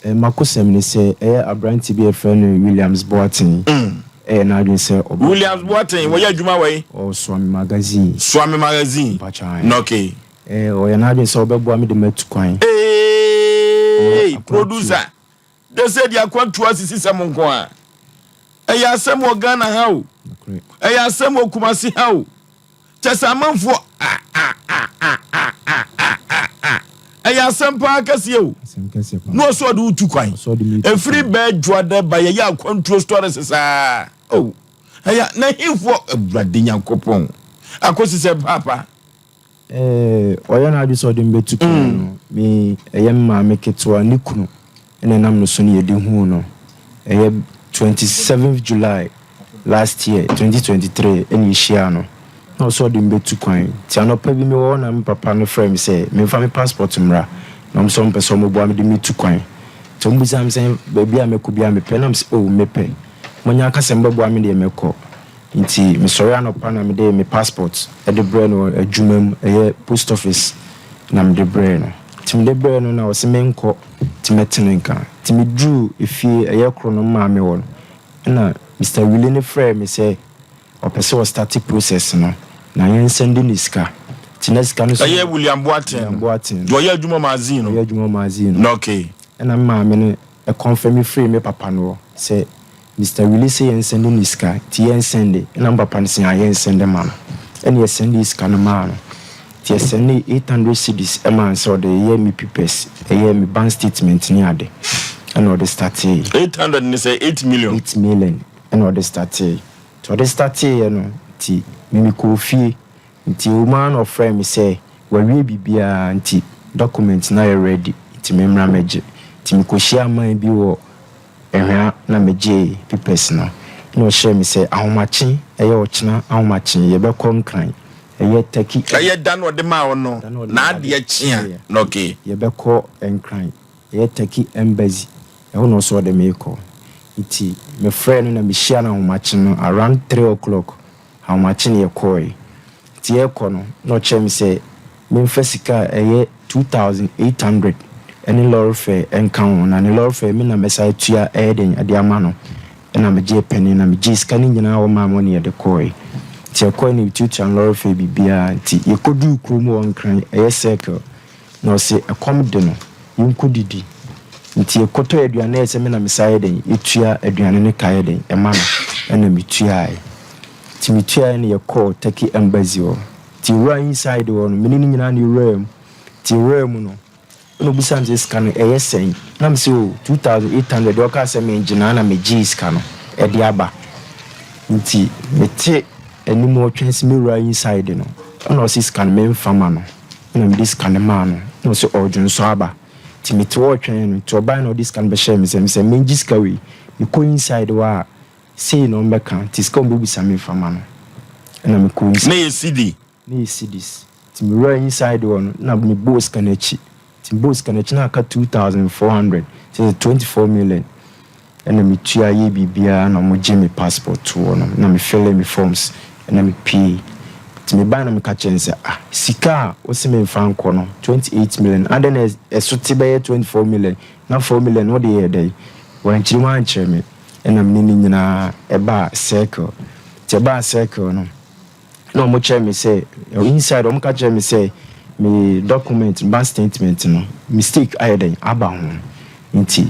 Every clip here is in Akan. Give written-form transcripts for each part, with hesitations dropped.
Makosɛm ne sɛ ɛyɛ aberante bi a yɛfrɛ no Williams Boateng. Ɛyɛ n'adwene sɛ ɔbɛ. Williams Boateng, wɔyɛ adwuma wɔ yi? Ɔwɔ Suame Magazine. Suame Magazine. Mpakyɛw. Na okay. Ɔyɛ n'adwene sɛ ɔbɛboa me de matu kwan. Hey, producer. De sɛ de akwantuo asisi sɛm nko a. Ɛyɛ asɛm wɔ Ghana ha o. Ɛyɛ asɛm wɔ Kumasi ha o. Kyɛ sɛ amanfoɔ a a a a a a a a a ɛyɛ asɛm paa kɛseɛ o. Na ɔsɛ ɔde wotu kwan. Ɛfiri bɛɛ dwoada ba yɛyɛ akwantuo stories saa. Oh, ɛyɛ na hefoɔ Awurade Nyankopɔn akɔsi sɛ paapa. Ɔyɛ n'adwene sɛ ɔde me bɛtu kwan no, me ɛyɛ me maame ketewa ne kunu ɛna ɛnam no so ne yɛde huu no. Ɛyɛ 27th July last year, 2023 ɛna yɛhyiaa no. Na ɔsɛ ɔde me bɛtu kwan. Nti anɔpa bi mewɔ hɔ na me papa no frɛ me sɛ memfa me passport mmra. Na ɔmo sɛ ɔmpɛ sɛ ɔmo boa me de me tu kwan. Nti ɔmo bisa me sɛ baabi a mɛkɔ biara mepɛ, na mesɛ oh, mepɛ. Monya aka sɛ mbɛboa me deɛ, mɛkɔ. Nti mesɔre anɔpa na mede me passport ɛde brɛ no adwuma mu, ɛyɛ post office na mede brɛ no. Nti mede brɛ no na ɔsɛ menkɔ, nti mɛtene nka. Nti meduru efie, ɛyɛ koro no maame wɔ no, ɛna Mr Willie ne frɛ me sɛ ɔpɛ sɛ ɔstart process no na yɛnsend ne sika. Nti na sika no so. Ɛyɛ William Boateng. William Boateng. Deɛ ɔyɛ adwuma magazine no. Ɔyɛ adwuma magazine no. Na okay. Ɛna me maame no ɛconfirm firi me papa no hɔ sɛ Mr Willie sɛ yɛnsend ne sika, nti yɛnsend. Ɛna me papa no sɛ yɛnsend ma no, ɛna yɛsend sika no maa no. Nti yɛsend 800 cedis ɛmaa no sɛ ɔde yɛ me papers, ɛyɛ me bank statement ne ade, ɛna ɔde startee. 800 ne sɛ 8 million. 8 million ɛna ɔde startee. Nti ɔde starteeɛ no, nti mimi kɔɔ fie. Nti ɔmaa na ɔfrɛ me sɛ wawie biribiara, nti document na yɛ ready, nti memmra mɛgye. Nti mekɔhyia man bi wɔ Ɛhwea na megyee papers no, na ɔhyerɛ me sɛ ahomakye, ɛyɛ ɔkyena ahomakye, yɛbɛkɔ Nkran, ɛyɛ Turkey. Ɛyɛ da na ɔde maa wo no na adeɛ kyea na okay. Yɛbɛkɔ Nkran, ɛyɛ Turkey Embassy ɛhɔ na ɔsɛ ɔde me kɔ. Nti mefrɛ no na mehyia no ahomakye no around 3 o'clock ahomakye ne yɛkɔɔe. Nti yɛkɔ no na ɔkyerɛ me sɛ memfa sika a ɛyɛ 2800 ɛne lorry fare ɛnka ho, na ne lorry fare me na mɛsa atua ɛyɛ den ɛde ama no. Ɛna megye panin na megye sika no nyinaa wɔ maa mo ne yɛde kɔɔe. Nti ɛkɔɛ ne tuatua lorry fare biribiara. Nti yɛkɔduu kurom wɔ Nkran, ɛyɛ Circle, na ɔsɛ ɛkɔm de no, yɛnkɔ didi. Nti yɛkɔtɔ aduane, ɛyɛ sɛ me na mesa yɛ den ɛtua aduane ne ka yɛ den ɛma no, ɛna metuaeɛ. Nti metuaeɛ no, yɛkɔɔ Turkey Embassy hɔ. Nti yɛwura inside hɔ no, mene no nyinaa ne yɛwura mu. Nti yɛwura mu no, ɛna obisa me sɛ sika no ɛyɛ sɛn, na me sɛ o 2800. Deɛ ɔkaa sɛ mengyina na megyee sika no ɛde aba. Nti mete anim ɔtwɛn sɛ mewura inside no, ɛna ɔsɛ sika no memfa ma no, ɛna mede sika no maa no, na ɔsɛ ɔdwo nso aba. Nti mete hɔ ɔtwɛn no. Nti ɔbaa na ɔde sika no bɛhyɛ me sɛ mengye sika wei, mekɔ inside hɔ a sei na ɔmbɛka, nti sika ɔmbɛbusa memfa ma no. Ɛna mekɔ inside. Ne yɛ cedi. Ne yɛ cedis. Nti mewura inside hɔ no na mebɔɔ sika no akyi. Nti mebɔɔ sika no akyi na aka 2400, nti sɛ 24 million. Ɛna metua yɛ biribiara na ɔmogye me passport to hɔ no na mefill me forms ɛna mepie. Nti mebaa na meka kyerɛ no sɛ, ah, sika a wosi memfa nkɔ no 28 million, adɛn na ɛso te bɛyɛ 24 million, na 4 million wode yɛ dɛn? Wankyerɛ mu ankyerɛ me. Ɛna mene ne nyinaa ɛbaa Circle. Nti ɛbaa Circle no na ɔmo kyerɛ me sɛ inside ɔmo ka kyerɛ me sɛ me document, bank statement no, mistake ayɛ dɛn aba ho, nti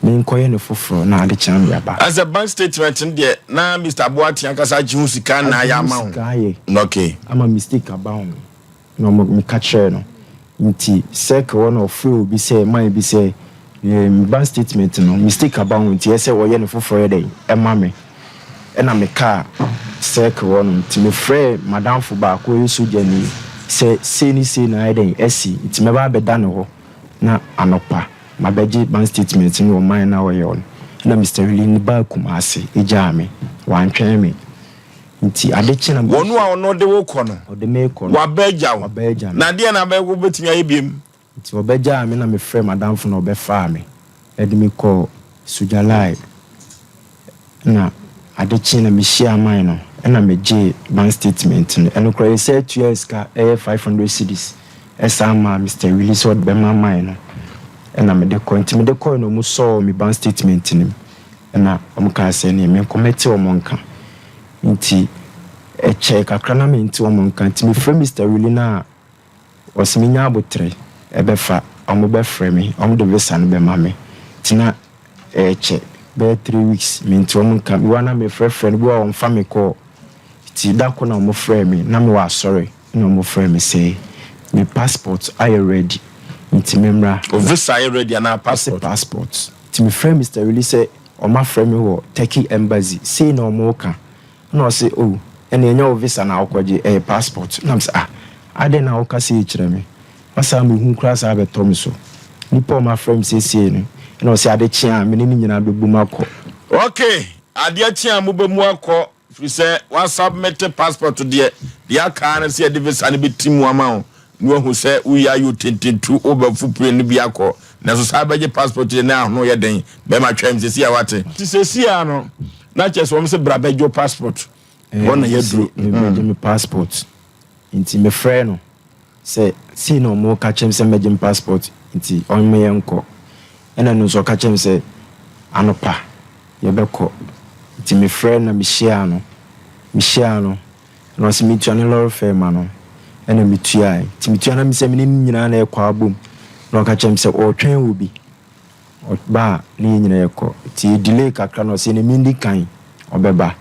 menkɔyɛ no foforɔ na ade kyerɛ me aba. Asɛ bank statement no deɛ, na Mr Boateng ankasa agye ho sika na ayɛ ama wo. Sika ayɛ. Okay. Ama mistake aba ho na ɔmo meka kyerɛ no. Nti Circle hɔ na ɔfrɛ obi sɛ man bi sɛ me bank statement no mistake aba ho, nti ɛsɛ wɔyɛ no foforɔ yɛ dɛn ɛma me. Ɛna mekaa Circle hɔ no, nti mefrɛ madamfo baako yɛ sogyani sɛ sei ne sei na ayɛ dɛn asi, nti mɛba abɛda ne hɔ na anɔpa mabɛgye bank statement no wɔ man na ɔyɛ hɔ no. Ɛna Mr Willie ne baa Kumase egyaa me, wantwɛn me. Nti ade kye na Wɔn a ɔno de wo kɔ no. Ɔde me kɔ no. Waba agya wo. Waba agya me. Na adeɛ na abɛ wobɛtumi ayɛ biem? Nti ɔbɛgyaa me na mefrɛ madamfo na ɔbɛfaa me ɛde me kɔɔ Sugyalai. Na ade kye na mehyia man no, ɛna megyee bank statement no. Ɛno koraa yɛsɛ atua sika ɛyɛ 500 cedis ɛsan maa Mr Willie sɛ ɔde bɛma man no. Ɛna mede kɔe. Nti mede kɔe no ɔmo sɔɔ me bank statement no mu ɛna ɔmo kaa sɛ neɛ menkɔ mɛte ɔmo nka. Nti ɛkyɛɛ kakra na mente ɔmo nka nti mefrɛ Mister Willie no a ɔse menya aboterɛ ɛbɛfa ɔmo bɛfrɛ me ɔmo de visa no bɛma me. Nti na ɛɛkyɛ bɛyɛ 3 weeks mente ɔmo nka. Bi wɔ hɔ a na mefrɛfrɛ no bi wɔ hɔ a ɔmfa me call. Nti da koro na ɔmo frɛɛ me na mewɔ asɔre na ɔmo frɛɛ me sɛ me passport ayɛ ready nti memmra. O visa ayɛ ready anaa passport? Ɔse passport. Nti mefrɛɛ Mister Willie sɛ ɔmo afrɛ me wɔ Turkey embassy sei na ɔmo reka. Ɛna ɔse oh ɛneɛ ɛnyɛ wo visa na wokɔgye ɛyɛ passport. Na mese ah adɛn na woka sei kyerɛ me? Wasan mehu koraa saa abɛtɔ me so. Nipa a ɔmo afrɛ me seesei no ɛna ɔse ade kye a me ne ne nyinaa bɛbom akɔ. Okay adeɛ kye a mobɛmu akɔ Firi sɛ woasubmite passport deɛ, deɛ aka ara ne sɛ yɛde visa no bɛti mu ama wo na woahu sɛ woyɛ ayɛ otententu wobɛfo plane no bi akɔ. Nanso saa bɛgye passport deɛ na ahono yɛ den. Bɛrima twɛn me seesei a woate. Nti seesei ara no na kyerɛ sɛ wɔn se bra bɛgye wo passport. Hɔ na yɛaduru. Mebɛgye me passport. Nti mefrɛɛ no sɛ sei na wɔreka kyerɛ me sɛ mɛgye me passport nti ɔmma yɛnkɔ. Ɛna ɛno nso ɔka kyerɛɛ me sɛ anɔpa yɛbɛkɔ. Nti mefrɛɛ no na mehyiaa no. Mehyiaa no na ɔse mentua ne lɔre fare ma no. Ɛna metuae. Nti metua na mesɛ me ne no nyinaa na yɛkɔ abom. Na ɔka kyerɛɛ me sɛ ɔretwɛn obi. Ɔba a na yɛn nyinaa yɛkɔ. Nti yɛ delay kakra na ɔse ɛnɛ mendi kan ɔbɛba.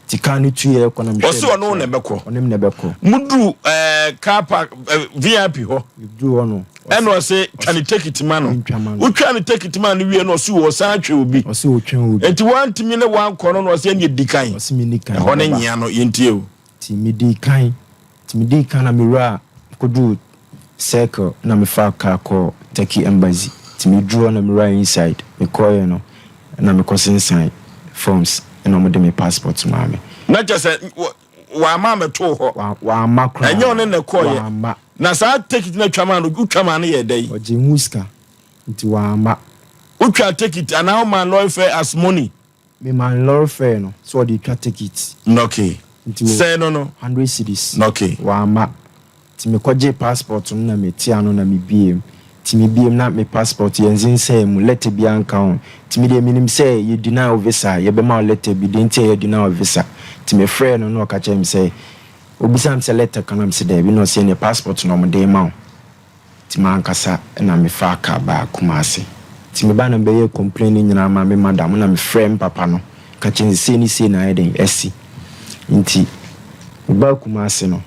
Nti car no tuiɛ kɔ na mehwɛɛ Ɔse ɔne wo na ɛbɛkɔ. Ɔne me na ɛbɛkɔ. Moduru ɛɛ car park ɛɛ VIP hɔ. Yɛduru hɔ no. Ɛna ɔse twa ne tekiti ma no. Mentwa ma no. Wotwaa ne tekiti maa no wie no ɔse ɔsan atwe obi. Ɔse ɔtwɛn obi. Nti wantumi ne wankɔ no na ɔse ɛneɛ di kan. Ɔse menni kan Ɛhɔ ne mɛba. nyea no yɛntie o. Nti medii kan. Nti medii kan na mewuraa kɔduruu circle na mefaa car kɔɔ Turkey embassy. Nti meduruu hɔ na mewuraa inside. Mekɔeɛ no na mekɔsensan forms na wɔde me passport maa me. Na kyerɛ sɛ wamma ammɛto wo hɔ? Wamma koraa. Ɛnyɛ ɔne na ɛkɔeɛ? Wamma. Na saa tekiti no a atwa maa no, wotwa maa no yɛɛ dɛn? Ɔgyee ho sika nti wamma. Wotwaa tekiti anaa womaa lɔre fare as money? Me maa no lɔre fare no sɛ ɔde retwa ticket. Okay. Nti wɔ. Sɛn no no? 100 cedis. Okay. Wamma. Nti me kɔ gyee passport no na me te ano na me bue mu. Nti me bue mu na me passport yɛ nzensɛn mu, letter biara nka ho. Nti me deɛ me nim sɛ yɛ deny wo visa a, yɛ bɛma wo letter bi, deɛ nti a yɛ deny wo visa. Nti me frɛɛ no na ɔka kyerɛɛ me sɛ, obisaa me sɛ letter ka na me se daabi, na ɔse ɛneɛ passport na ɔmo de rema wo. Nti m'ankasa na mefaa car baa Kumasi. Nti mebaa na mebɛyɛɛ complain no nyinaa maa me madam na mefrɛɛ me papa no ka kyerɛɛ no sɛ sei ne sei na ayɛ dɛn asi. Nti mebaa Kumasi no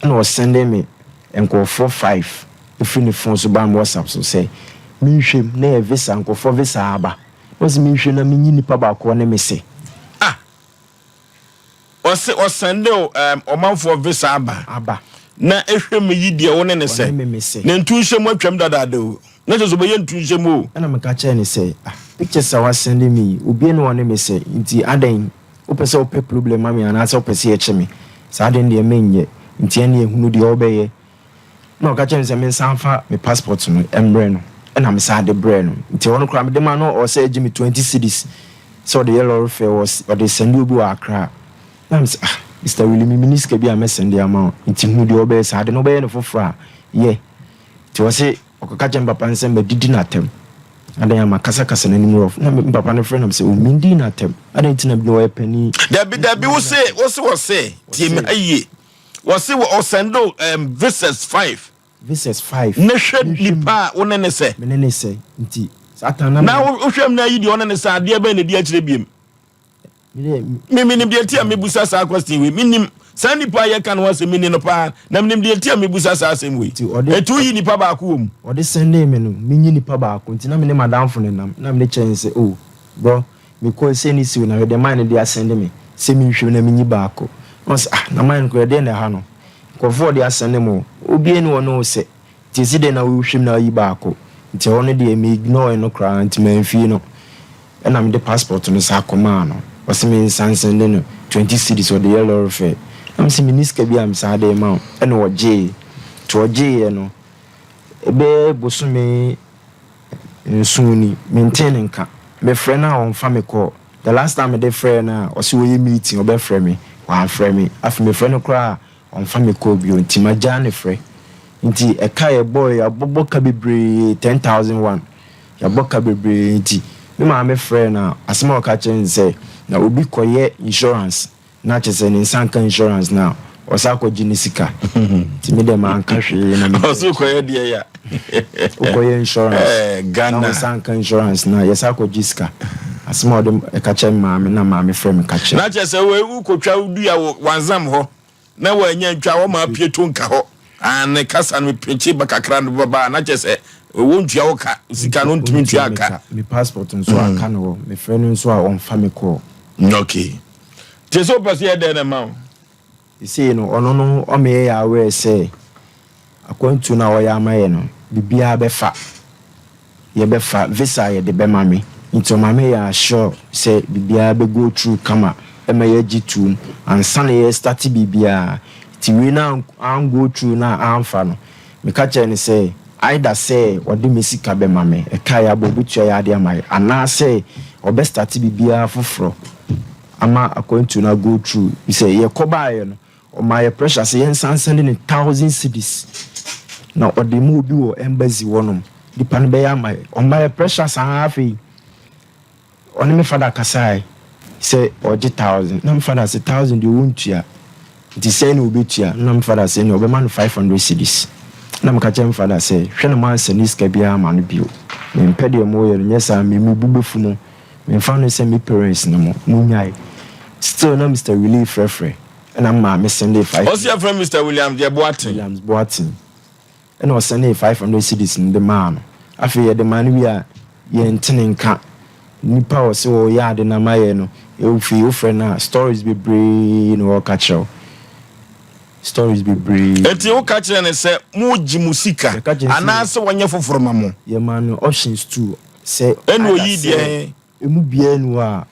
ɛna ɔsɛndee me nkurɔfoɔ five firi ne phone so baa me WhatsApp so sɛ menhwɛ mu na ɛyɛ visa nkurɔfoɔ visa aba. Na ɔse menhwɛ mu na menyi nipa baako ɔne me se. Ah! Ɔse ɔsɛnde wo ɛɛm ɔmanfoɔ visa aba. Aba. Na ehwɛ me yi deɛ wo ne ne sɛ. Ɔne me me sɛ. Na ntu nhyɛ mu atwam dadaada o. Na kyerɛ sɛ ɔbɛyɛ ntu nhyɛ mu o. Ɛna meka kyerɛɛ no sɛ, ah pictures a woasɛnde me yi obia ni ɔne me sɛ nti adɛn wopɛ sɛ wopɛ problem ma me anaasɛ wopɛ sɛ yɛkye me? Saa ade no deɛ menyɛ nti ɛneɛ hunu deɛ wobɛyɛ. Ɛna ɔka kyerɛɛ me sɛ mensan mfa me passport no mmrɛ no, ɛna mesan de brɛɛ no. Nti ɛhɔ no koraa mede maa no ɔsɛ gye me 20 cedis sɛ ɔde yɛ lorry fare wɔ ɔde sɛnde obi wɔ Accra. Na mese ah Mister Willie me menni sika bi a mɛsɛnde ama wo nti hunu deɛ wobɛyɛ saa ade no wobɛyɛ no foforɔ a yɛ. Nti ɔse ɔkɔka kyerɛ me papa no sɛ madidi no atɛm. Adɛn a makasakasa n'anim rough. Na me papa no frɛ no sɛ oh mendii no atɛm. Adɛn nti na ɔyɛ panin. Dabi dabi wose wose wɔse tie me ha yie. Wɔse wɔ ɔsɛndo um, visas 5. Visas 5. Ne hwɛ nipa a wo ne ne sɛ. Me ne ne sɛ nti saa tan na. Na wohwɛ mu na ayi deɛ ɔne ne sɛ adeɛ bɛn na ɛdi akyerɛ biem. Me menim deɛ nti a mebusa saa question wei menim saa nipa a yɛka no ho asɛm meni no paa na menim deɛ nti a mebusa saa asɛm wei. Ɛti woyi nipa baako wɔ mu. Ɔde sɛndee me no menyi nipa baako nti na me ne madamfo no nam na mede kyerɛ no sɛ oh bro Mekɔe sɛ ne siw na hwɛ deɛ man no de asɛnde me sɛ menhwɛ mu na menyi baako. Na ɔse ah na man no koraa ɛdeɛn na ɛha no? Nkurɔfoɔ a wɔde asɛnde mo obiara nni hɔ ne wo sɛ nti ɛsi dɛn na wohwɛ mu na woyi baako? Nti ɛhɔ no deɛ me ignoree no koraa nti mamfie no ɛna mede passport no san kɔmaa no. Ɔse mensan nsɛnde no 20 cedis ɔde yɛ lorry fare. Na mese menni sika biara a mesan de rema wo ɛna ɔgyee. Nti ɔgyeeɛ no ɛbɛyɛ bosome Nson ni, mentee ne nka. Mefrɛ no a ɔmfa me call. The last time mede frɛɛ no a ɔse ɔyɛ meeting ɔbɛfrɛ me, wamfrɛ me. Afei mefrɛ no koraa a ɔmfa me call bio nti magyaa ne frɛ. Nti ɛka a yɛbɔeɛ, yɛabobɔ ka bebree, 10,001. Yɛabɔ ka bebree nti me maame frɛɛ no a asɛm a ɔka kyerɛɛ no sɛ na obi kɔyɛ insurance na kyerɛ sɛ ne nsa nka insurance no a ɔsan kɔgye ne sika nti me deɛ manka hwee na me Ɔso kɔyɛ deɛ ya. Wokɔyɛ insurance Eh, na Ghana. wo nsa nka insurance no a yɛsan kɔgye sika. Asɛm a ɔde ɛka kyerɛ me maame na maame frɛ me ka kyerɛ. Na kyerɛ sɛ wo wokɔtwa wo dua wɔ wanzam hɔ na wanya ntwa hɔ ma apue to nka hɔ ah ne kasa no mepekye ba kakra no bɛba a na kyerɛ sɛ wɔntua wo ka sika no ntumi ntua ka. Me passport nso aka no hɔ mefrɛ no nso a ɔmfa me kɔɔ. Okay nti sɛ wopɛ sɛ yɛ dɛn na ɛma wo? Sesei no ɔno no ɔma yɛyɛ aware sɛ Akwantuo no a ɔyɛ ama yɛ no biribiara bɛfa yɛbɛfa visa a yɛde bɛma me nti ɔma me yɛ assure sɛ biribiara bɛ go through kama ɛma yɛgye tuom ansa na yɛ start biribiara nti wei no an go through no a amfa no meka kyerɛɛ no sɛ either sɛ ɔde me sika bɛma me ɛka a yɛabɔ ɔbɛtua yɛ adeɛ ama yɛ anaasɛ ɔbɛ start biribiara foforɔ ama akwantuo no a go through sɛ yɛkɔ baeɛ no Ɔmaa yɛ pressure sɛ yɛnsan nsɛnde no thousand cedis na ɔde ma obi wɔ embassy hɔ nom nipa no bɛyɛ ama yɛ. Ɔmaa yɛ pressure saa afei ɔne me father kasae sɛ ɔgye thousand na me father sɛ thousand deɛ ɔntua nti sɛn na ɔbɛtua na me father sɛ nea ɔbɛma no 500 cedis na meka kyerɛ me father sɛ hwɛ na moansɛne sika biara ama no bio mempɛ deɛ moyɛ no nyɛ saa me me bo bɛfu mo memfa no sɛ me parents no mo monyae still na Mister Willie frɛfrɛ Ɛna me maame sɛndee five. Ɔsi yɛfrɛ Mister Williams deɛ Boateng. Williams Boateng. Ɛna ɔsɛndee 500 cedis no de maa no. Afei yɛde maa no wie a, yɛnte ne nka. Nipa a ɔse ɔreyɛ ade no ama yɛn no, afei wofrɛ no a, stories bebree na ɔreka kyerɛ wo. Stories bebree. Enti woka kyerɛɛ no sɛ mogye mo sika Yɛka kyerɛ no sɛ. anaasɛ wɔnyɛ foforɔ ma mo? Yɛmaa no options two sɛ Ɛna either oyii deɛ sɛ he? emu biara nni hɔ a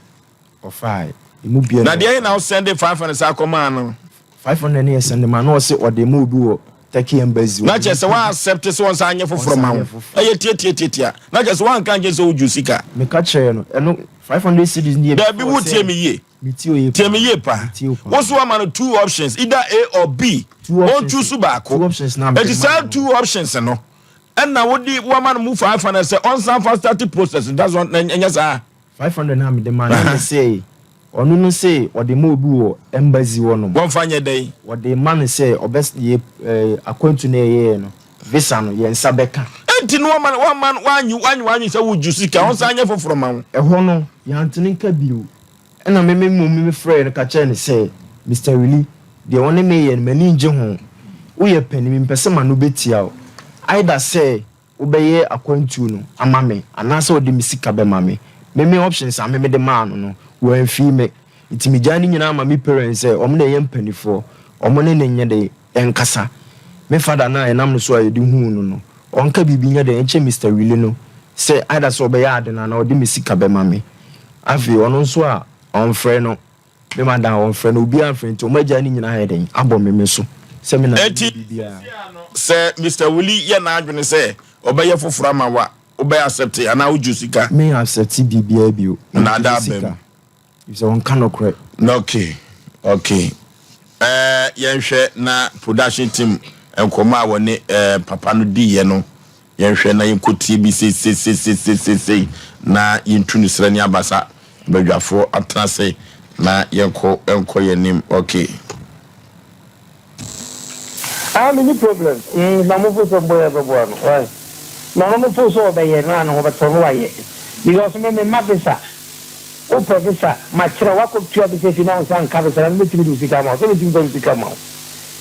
Ɔfaae. Emu biara Na nni deɛ hɔ he na a wo sɛnde 500 saa kɔmaa no? 500 no yɛ sɛnde maa no na ɔse ɔde ma obi wɔ Turkey embassy Na kyerɛ sɛ wa accept sɛ ɔnsan nyɛ foforɔ Ɔnsan ma nyɛ wo. foforɔ. Ɛyɛ tiatiatiatia. Na kyerɛ sɛ woanka ankyerɛ sɛ wogye wo sika. Meka kyerɛɛ no, ɛno 500 cedis no yɛ Daabi before wo tie sɛ me yie. Metie wo yie Tie me paa. yie paa. Metie wo paa. Wo so wama no two options, either A or B. Two options, Ɔnchoose baako. two options no a mede Enti maa saa no no. two options no, ɛna wode wama no mu 500 sɛ ɔnsan fa start process no. That's one, ɛnyɛ saa? 500 no a mede maa no na mese ɔno no se ɔde ma obi wɔ embassy hɔ nom. Wɔmfa nyɛ dɛn? Wɔde ma no sɛ ɔbɛ yɛ eh, akwantu no a yɛyɛɛ no visa no yɛn nsa bɛka. Enti no wama no wama no wanyi wanyi wanyi sɛ wogye sika ɔnsan nyɛ foforɔ ma wo. Ɛhɔ no yɛantene nka bio. Ɛna me me mmom me frɛɛ no ka kyerɛɛ no sɛ Mister Willie deɛ wo ne me yɛ no m'ani ngye ho. Woyɛ panin mempɛ sɛ m'ano bɛtia wo. Either sɛ wobɛyɛ akwantuo no ama me anaasɛ wode me sika bɛma me. Me me options a me mede maa no no, wamfii me. Nti megyae ne nyinaa ma me parents sɛ wɔn na ɛyɛ mpanifoɔ, wɔn ne no nyɛ dɛn nkasa. Me father no a yɛnam no so a yɛde huu no no, ɔnka biribi nyɛ dɛn nkyerɛ Mister Willie no sɛ either sɛ ɔbɛyɛ ade no anaa ɔde me sika bɛma me. Afei ɔno nso a ɔmfrɛ no. Me ma da a wɔmfrɛ no obiara mfrɛ nti wɔn agyae ne nyinaa ayɛ dɛn abɔ me me so sɛ me na menyɛ Enti biribiara. seesei no sɛ Mister Willie yɛ n'adwene sɛ ɔbɛyɛ foforɔ ama wo a, wobɛ accept anaa wogye wo sika? Me accept biribiara bio. Megye me Nnaadaa sika bam. efisɛ ɔnka nokorɛ. Okay, okay. Eh, yɛnhwɛ na production team nkɔmmɔ a wɔne eh, papa no diiɛ no Yɛnhwɛ na yɛnkɔtie bi seiseiseiseiseisei na yɛntu no serɛ ne abasa. Badwafoɔ atena ase na yɛnkɔ nkɔ yɛn anim. Okay. Ah me ni problem mm na mo fo sɛ boy bɛboa no why na ɔno no fo sɛ ɔbɛyɛ no a ne ho bɛtɔ no wayɛ because me me ma visa wo pɛ visa ma kyerɛ wakɔ tua visa fi na wo nsa nka visa na me bɛtumi de wo sika ama wo sɛ me ntumi fa me sika ma wo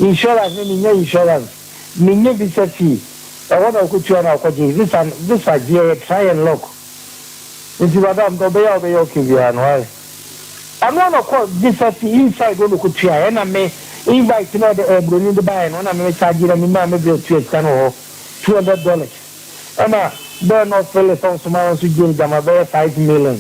insurance me me nya insurance me nya visa fee Ɛhɔ na ɔkɔtua na ɔkɔgye visa no visa gyeɛ yɛ try and lock nti madam deɛ ɔbɛyɛ a ɔbɛyɛ okay biara no why ɔno a na ɔkɔ visa fee inside hɔ na ɔkɔtua ɛna me invite na ɔde ɛɛ broni de baeɛ no ɛna me me charge na me maa me brɛ tua sika no wɔ hɔ $200 ɛna bɛɛ na ɔfele sɛ ɔsoma no nso gye no gyama bɛyɛ 5 million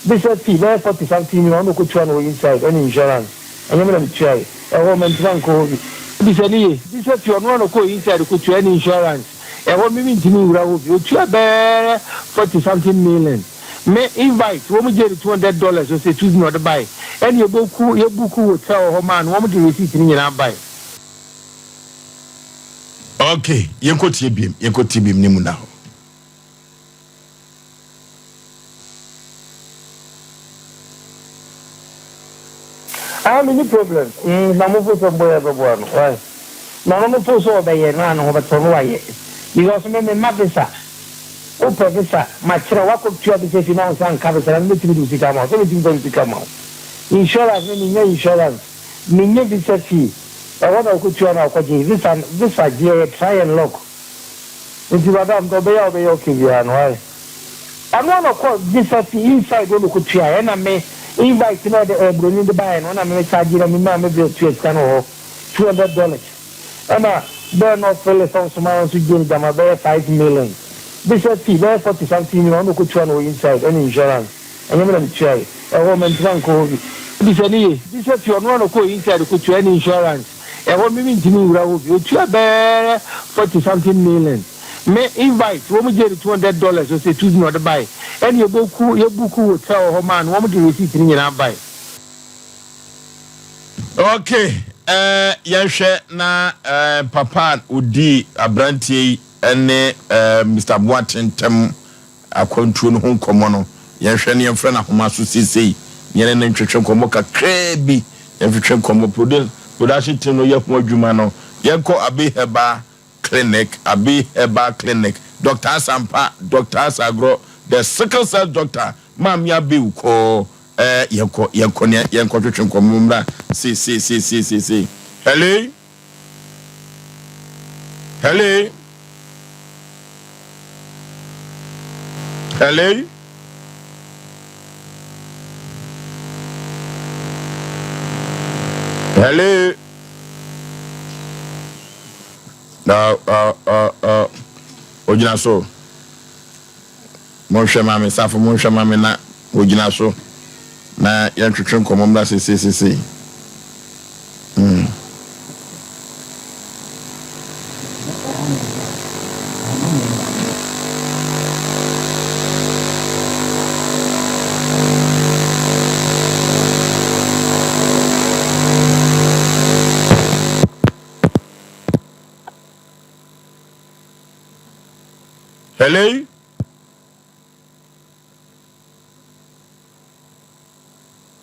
visa fee bɛyɛ 40 something million ɔno ɔkɔtua no wɔ inside ɛne insurance ɛnyɛ me na metuae. Ɛhɔ mantumi ankɔ hɔ bi. Bisa no ye. Bisa fie ɔno ara na ɔkɔɔ inside kɔtua ne insurance. Ɛhɔ me mentumi nwura hɔ bi. Ɔtua bɛyɛ 40 something million. Me invite wɔn gyee no $200 ɔsɛ Tuesday na ɔde bae. Ɛna yɛbɔku yɛ buku hotel wɔ hɔ maa no wɔn de receipt no nyinaa bae. Ok, yɛnkɔ tie biem, yɛnkɔ tie biem ne mu na hɔ. Ah menni problem mm na mofo sɛ mboyɛ bɛboa no why na ɔno no fo sɛ ɔbɛyɛ na ne ho bɛtɔ no wayɛ because me me ma visa wopɛ visa makyerɛ wakɔ tua visa fi na wo nsa nka visa na me mɛtumi de wo sika ama wo sɛ mentumi fa me sika ma wo insurance me menya insurance menya visa fee ɛhɔ na wokɔ tua na wokɔ gye visa visa gyeɛ yɛ try and lock. Nti madam deɛ ɔbɛyɛ a ɔbɛyɛ okay biara no why ɔno a na ɔkɔ visa fee inside hɔ na ɔkɔ tuaeɛ ɛna me invite no a ɔde ɛɛ broni de baeɛ no ɛna me me charge na me maa me brɛ tua sika no wɔ hɔ $200 ɛna bɛɛ na ɔfele sɛ ɔsoma no nso gye no gyama bɛyɛ 5 million visa fee bɛyɛ 40 something million ɔno ɔkɔ tua no wɔ inside ɛne insurance ɛnyɛ me na me tuaeɛ ɛhɔ mantumi ankɔ hɔ bi. Bisa no ye visa fee ɔno a na ɔkɔɔ inside kɔ tua ɛne insurance. Ɛhɔ me mentumi nwura hɔ bio otua bɛɛ 40 something million me invite wɔn gyee no $200 ɔsɛ tuesday na ɔde bae ɛna yɛbɔku yɛbuku hotel wɔ hɔ maa no wɔn de receipt no nyinaa bae. Ok eh, yɛnhwɛ na eh, papa a ɔdii aberanteɛ yi ne eh, Mister Boateng ntam akwantuo no ho nkɔmmɔ no, yɛnhwɛ na yɛmfrɛ no ahoma so seesei na yɛne no ntwetwe nkɔmmɔ kakraa bi. Yɛntwetwe nkɔmmɔ. Produ production team no yɛ ho adwuma no. Yɛnkɔ Abbey Herbal Clinic, Abbey Herbal Clinic, Doctor Asampa, Doctor Asagorɔ, the sickle cell doctor, Maame Abbey kɔɔ eh, yɛnkɔ, yɛnkɔ na yɛnkɔtwetwe nkɔmmɔ mmra seesei, seesei, seesei. Hello? Hello? Hello? Hello? Uh, uh, uh, uh, ogyina so. Monhwɛ ma me, safo monhwɛ ma me na ogyina so na yɛntwetwe nkɔmmɔ mmra sesei sesei. Mm. Hello?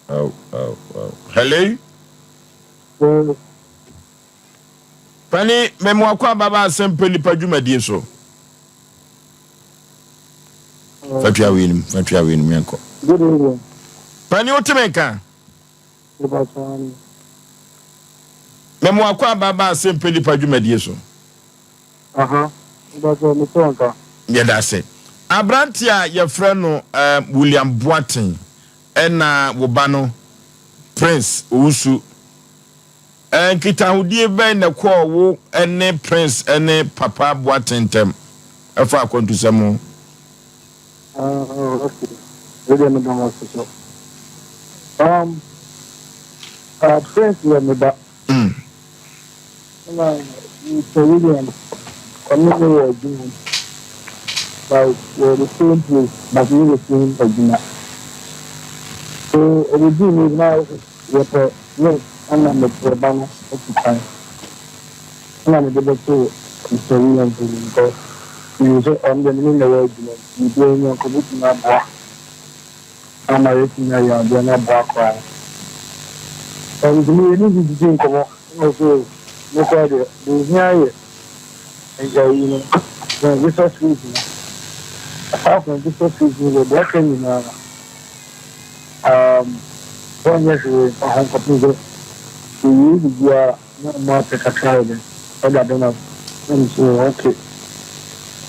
Oh, oh, oh. Hello? Pani, mɛmu akɔ ababa asɛm pɛ nipa dwumadie so. Fatua wei nim, fatua wei nim yɛnkɔ. Good evening. Pani, wote me nka? Mɛmu akɔ ababa asɛm pɛ nipa dwumadie so. Aha, mpakyɛw mete wo nka. Yɛda ase. Aberanteɛ a yɛfrɛ no William Boateng ɛna wo ba no Prince Owusu. Nkitahodie bɛn na ɛkɔɔ wo ne Prince ne Papa Boateng ntam ɛfa akwantusɛm ho? Ah, oh, okay. Wei deɛ meda mo ase so. Um, uh, Prince yɛ me ba. Ɛna Mister Williams ɔne me wɔ adwuma mu like yɛwɔ the same place but yɛnyɛ the same adwuma. So ɛbɛduu mmerɛ bi na yɛpɛ link ɛna mepɛ ba no atu kwan ɛna mede bɛtoo Mister Williams anim because menim sɛ ɔno deɛ me ne no na ɛwɔ adwuma mu nti biribiara nni a nka ɔbɛtumi aboa. ama yɛatumi ayɛ adeɛ no aboa koraa. Nti me yɛne bi didi nkɔmmɔ na ɔsɛ o me koraa deɛ deɛ ɛhia yɛ ayi no na visa fees no apart from visa fees no deɛ deɛ aka nyinaa no um, wɔnyɛ hwee mfa ho kɔpem sɛ yɛwie biribiara na ɔmo apɛ kakra yɛ dɛn ɛda dɛn ase na mesɛ okay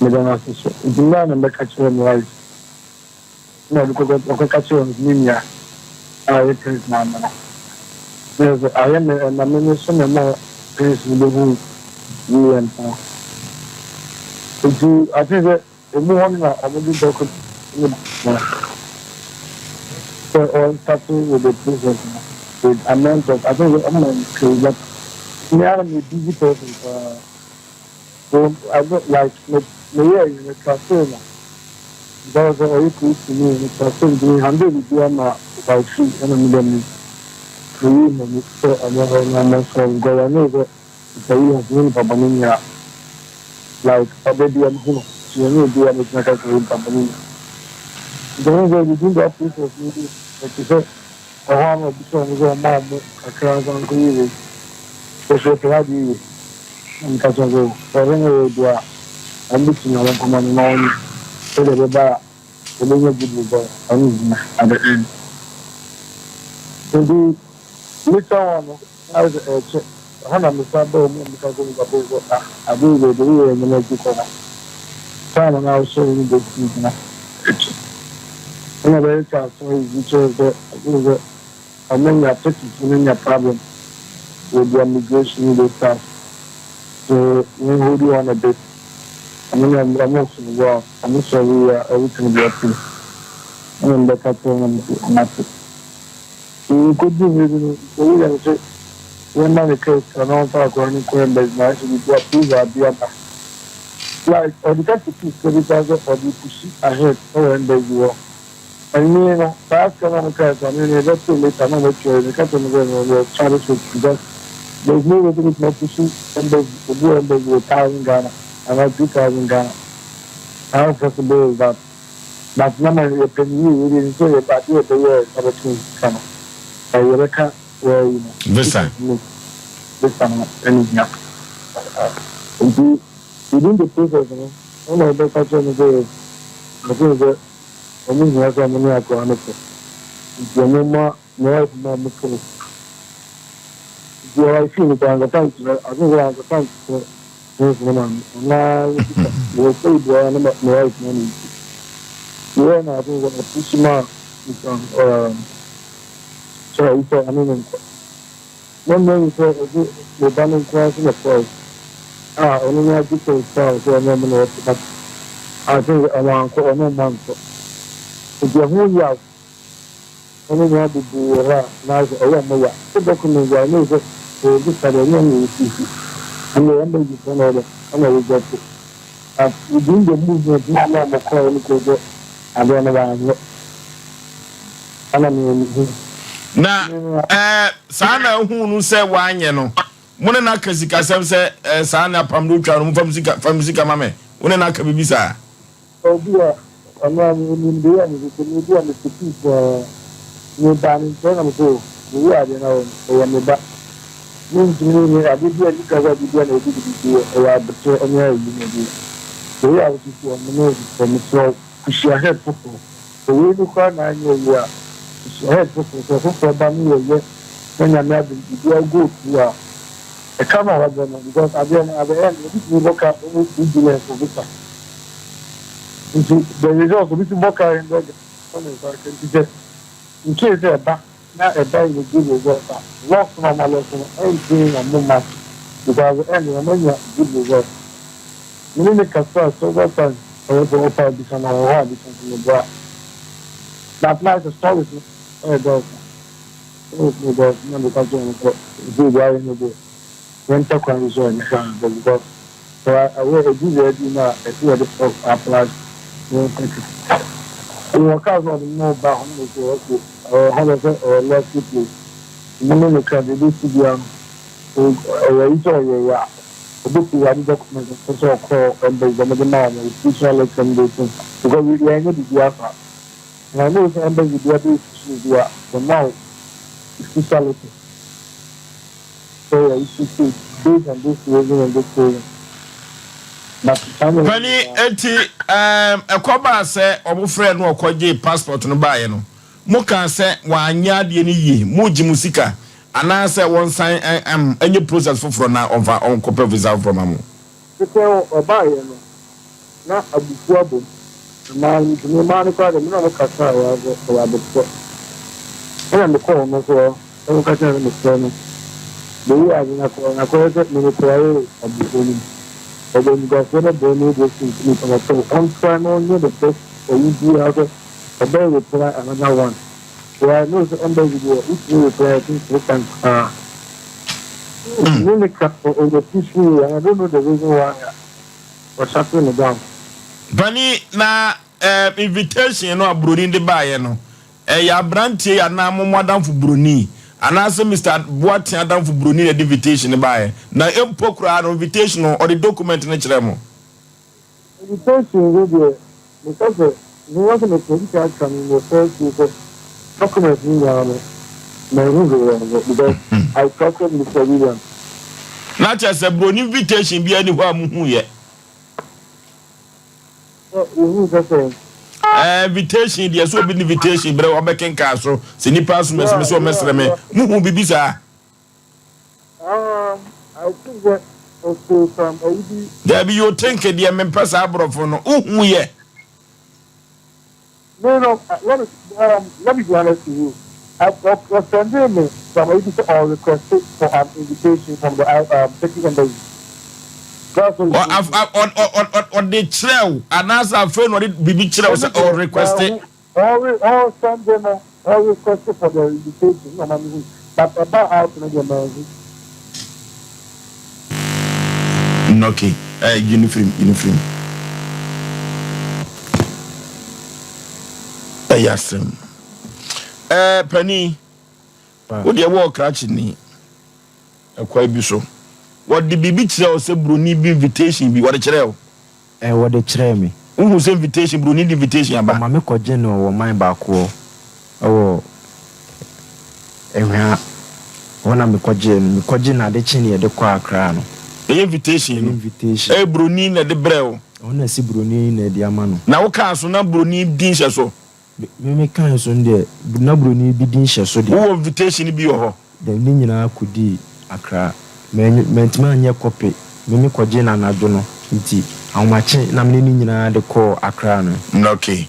meda no ase so nti mmerɛ a na mbɛka kyerɛ me wife Nna ɔde kɔkɔ ɔkɔka kyerɛɛ ne nua a ɔyɛ Prince maame no. Na ɔse ayɛ me ɛna me me so na ɛmaa Prince no behuu Williams no. Ntsi I think sɛ emu hɔ no na ɔmo de document no bae sɛ ɔn starte with the process no with amount of I think sɛ ɔmo maa no sika bi but me ara meyɛ busy person paa so I don't like me meyɛɛ yi me trustee no. Because sɛ ɔyɛ Kristoni no, pastor ntumi nhandle biribiara ma wifey ɛna me dɛ me meyii m'ani sɛ ɔmo hɔ na ɔmo sɔre because I know sɛ Mister Williams nyɛ nipa bɔne ni a like ɔda bi a mehu no nti ɔnyɛ obi a mɛtumi aka sɛ ɔyɛ nipa bɔne ni. Nti ɛho sɛ within that process no bi ɛte sɛ. Ɛhɔ ara na ɔbisaa wɔn sɛ ɔmma wɔn kakra mfa nkɔyɛ wei. Wɔsi ɔpɛ adeɛ yie. Na meka kyerɛɛ no sɛ, sɛ ɔde no yɛ deɛ a, wɔbɛtumi a wɔnkɔma no na ɔnyɛ sɛdeɛ ɛbɛba a wɔbɛnya good result. Ɔno hia at the end. Nti later on no, na ayɛ sɛ ɛrekyɛ. Ɛhɔ na mesan baa mu a meka kyerɛɛ me papa yi sɛ, ah, adeɛ yi deɛ, deɛ woyɛɛ no na akyi kɔ no. Time a na wohyɛ wo no bɛsi gyina akyi. Ɛna bɛyɛ sɛ asɔre yi kyerɛ sɛ ɛsɛ sɛ ɔmo nya Turkeyfo no nya problem with their migration with stuff. So we hold on a bit. Ɔmo ne ɔmo ɔmo so well ɔmo sɔre yi a, everything will be okay. Ɛna mbɛka kyerɛ wɔn sɛ ɔmo ate. Nkodu mmiri bi no, William sɛ yɛmma ne kaa sika na ɔmfa akwadaa no nkɔ embassy na ayɛ sɛ biribi approval bi aba. Like ɔde ka tete sika bi koraa sɛ ɔde push ahead ɛwɔ embassy hɔ. Ɛnni no saa sika no a ɔmo kaa sɛ ɔno no yɛbɛto later na ɔmo atua yɛ meka kyerɛ no sɛ no yɛ charge it because there is no way to push embassy, obi wɔ embassy with 1,000 Ghana anaa 2,000 Ghana. How possible is that? But na ma yɛpɛ no yie, yɛde sɛ yɛ ade yɛ bɛyɛ sɛ bɛto sika no ɛyɛ yɛbɛka wɔayi no. Visa. Visa no ɛne hia. Nti within the process no, ɛna ɔbɛka kyerɛ no sɛ ɔsɛ sɛ ɔmo hia sɛ ɔmo ne akɔra no kɔ, nti ɔmo ma ne wife ma ɔmo kɔ. Nti ɔwɔ fi no kɔ ankasa nkyerɛ ase sɛ ankasa nkyerɛ ne nso no maame ɔnaa wɔ sɛ ibu ne ne wife ma no nti yɛyɛ na ase sɛ ɔpush ma nipa sɛ ɔyi sɛ ɔne ne nkɔ na mmom sɛ ɔde ne ba no nko ara so na kɔɛ a ɔno no agye sɛ sɛ sɛ ɔno ɔmo na wɔte, but ase sɛ ɔmo ankɔ, ɔno ɔmo ankɔ, nti ɛho yaw ɔno nyinaa bebree wɔ hɔ a na sɛ ɛyɛ ɔmo ya sɛ document a ɛne sɛ ɛyɛ visa deɛ ɛnyɛ ɔmo yɛ sisi ɛna ɛyɛ mbɛ na ɔbɛ ɛna ɛyɛ gye, but within the movement na ɔmo kɔɔ no kɔ sɛ adeɛ no baanyɛ ɛna meyɛ hu. Na saa na ehu no sɛ wanyɛ no, mo ne n'aka sikasɛm sɛ saa na apam no otwa no, mo fam sika ma mɛ, wo ne n'aka bibi saa? Obi a ɔno a onim de yɛ ne sɛ me bi a me peace me ba ne nkyɛn na me so me yɛ adeɛ na ɔyɛ me ba me ntumi ne ade bi a nika sɛ ade bi a na ebi de bi yɛ ɛyɛ abotire ɛne ayi na ɛde yɛ a wosisi ɔmo ne sɛ mesrɛ push ahead foforɔ owei no koraa na anyɛ yie a, push ahead foforɔ sɛ foforɔ ba ne yɛ yɛ na Nyame adum biribiara go through a ɛka ma wabɔ no, because adeɛ no at the end obi tumi bɔ ka almost 2 billion for visa, nti the result obi tumi bɔ ka 100 ɔne nsa aka. Nti sɛ in case sɛ ɛba na ɛba yɛ good result a, loss na ɔma loss no ɛntumi na mo ma, because at the end ɔmo anya good result. Mene ne kasa several times, ɔyɛ sɛ ɔpa abisa na ɔwɔ hɔ abisa nso ne boa, but na sɛ stories no ɛyɛ dɔɔso, stories no dɔɔso na meka kyerɛ no sɛ nti deɛ ayɛ no deɛ yɛmpɛ kwan bi so a ɛne saa bɛ, because sɛ ɛwɔ edu baabi na ɛsɛ yɛde apply ne nkɔtɔ wɔ kaa sɛ ɔde mo ba hɔ no sɛ ɔkè ɛwɔ hɔ bɛ sɛ ɛyɛ lawful place mo ne ne ka de ebesi bia no ɛyɛ yi sɛ ɔyɛ yɛ a obi ade document nso sɛ ɔkɔ embassy dɛm de ma wɔn official letter no de to, because yɛnyɛ biribi afa na ɛno sɛ embassy bi abɛ issue bi a the ma official letter sɛ yɛ issue based on this reason and this reason. But Pani eti ɛkɔ baa sɛ ɔmo frɛ no ɔkɔgye passport no baayɛ no, mo kan sɛ wanyɛ adeɛ no yie, mo gye mo sika anaasɛ wɔnsan ɛnyɛ process foforɔ na ɔmfa ɔnkɔpɛ visa foforɔ ma mo? Sɛ ɔbaayɛ no na abufu abom mmaa ntumi mmaa no koraa de mi na ɔmo kasa a wɔyɛ ɔyɛ abotɔ ɛna mekɔɔ ɔmo so ɔmo kasa na mesrɛ no beyi ade na kɔ na kɔyɛ sɛ mene kɔyɛ abufuo no mu ɔbɛ niguafoɔ no bɔ no ebi esi ntumi kɔnɔ so ɔntra na ɔnyɛ the best ɔyi biara sɛ ɔbɛyɛ reply another one. Well, I know sɛ embassy deɛ wotumi reply, I think three times paa ne ne ka ɔyɛ push me and I don't know the reason why ɔshut me down. Pani na invitation no a buroni de baayɛ no, ɛyɛ aberanteɛ yi anaa mo mo adamfo buroni anaasɛ Mr Boateng adamfo buroni na ɛde invitation no baayɛ? Na mpo koraa no, invitation no ɔde document no kyerɛ mo? Invitation yi deɛ, meka sɛ mewɔ sɛ mepɛ bi aka no in the first place sɛ document no nyinaa no Manhu hwee wɔ ne hɔ because I trusted Mister Williams. Na kyerɛ sɛ broni invitation biara nni hɔ a muhuiɛ. Sɛ wohuu sɛ sɛn? Ɛɛ invitation deɛ sɛ obi de invitation brɛ wo ɔbɛkenkan so sɛ nipa asom asi me so ɔmmɛsrɛ me. Muhuu biribi saa? Um, I think sɛ ɔsoo some ayi bi. Daabi you think deɛ mempɛ saa aborɔfo no. Wohuiɛ? Me no, let me um, let me be honest to you. I ɔ sɛndee me some ayi bi sɛ ɔ request for an invitation from the um, Turkey embassy. That's what he Ɔ told af me. a ɔ ɔ ɔ ɔ ɔde kyerɛɛ wo anaasɛ afei na ɔde biribi kyerɛɛ wo Ɛno sɛ deɛ ɔ request? manhu. Ɔre ɔ sɛnde no ɔ request for the invitation na ɔma me hui but ɛbaa out no deɛ manhu. Nnɔke, eh, yi no firim, yi no firim. Ɛyɛ asɛm. Eh, panin, wo deɛ wɔ krakye ni ɛkwan bi so. Wɔde biribi kyerɛ wo sɛ buroni bi invitation bi, wɔde kyerɛ wo. Ɛɛ wɔde kyerɛɛ me. Wohu sɛ invitation, broni de invitation aba. Ɔma me kɔgye no wɔ man baako hɔ wɔ Ahwea. Hɔ na me kɔgyee no. Me kɔgye no ade kye na yɛde kɔɔ Accra no. Ɛyɛ invitation Ɛyɛ no. invitation. Ɛyɛ broni na ɛde brɛɛ wo. Ɔno na ɛse broni na ɛde ama no. Na wo kaa so na broni din hyɛ so. Me me kae so no deɛ, na broni bi din hyɛ so deɛ. Wowɔ invitation no bi wɔ hɔ? Dɛm ne nyinaa kɔdii Accra. Mantumi anyɛ kɔpe, me me kɔgyee no anadwo no nti ahomakye na me ne ne nyinaa de kɔɔ Accra no. Ok.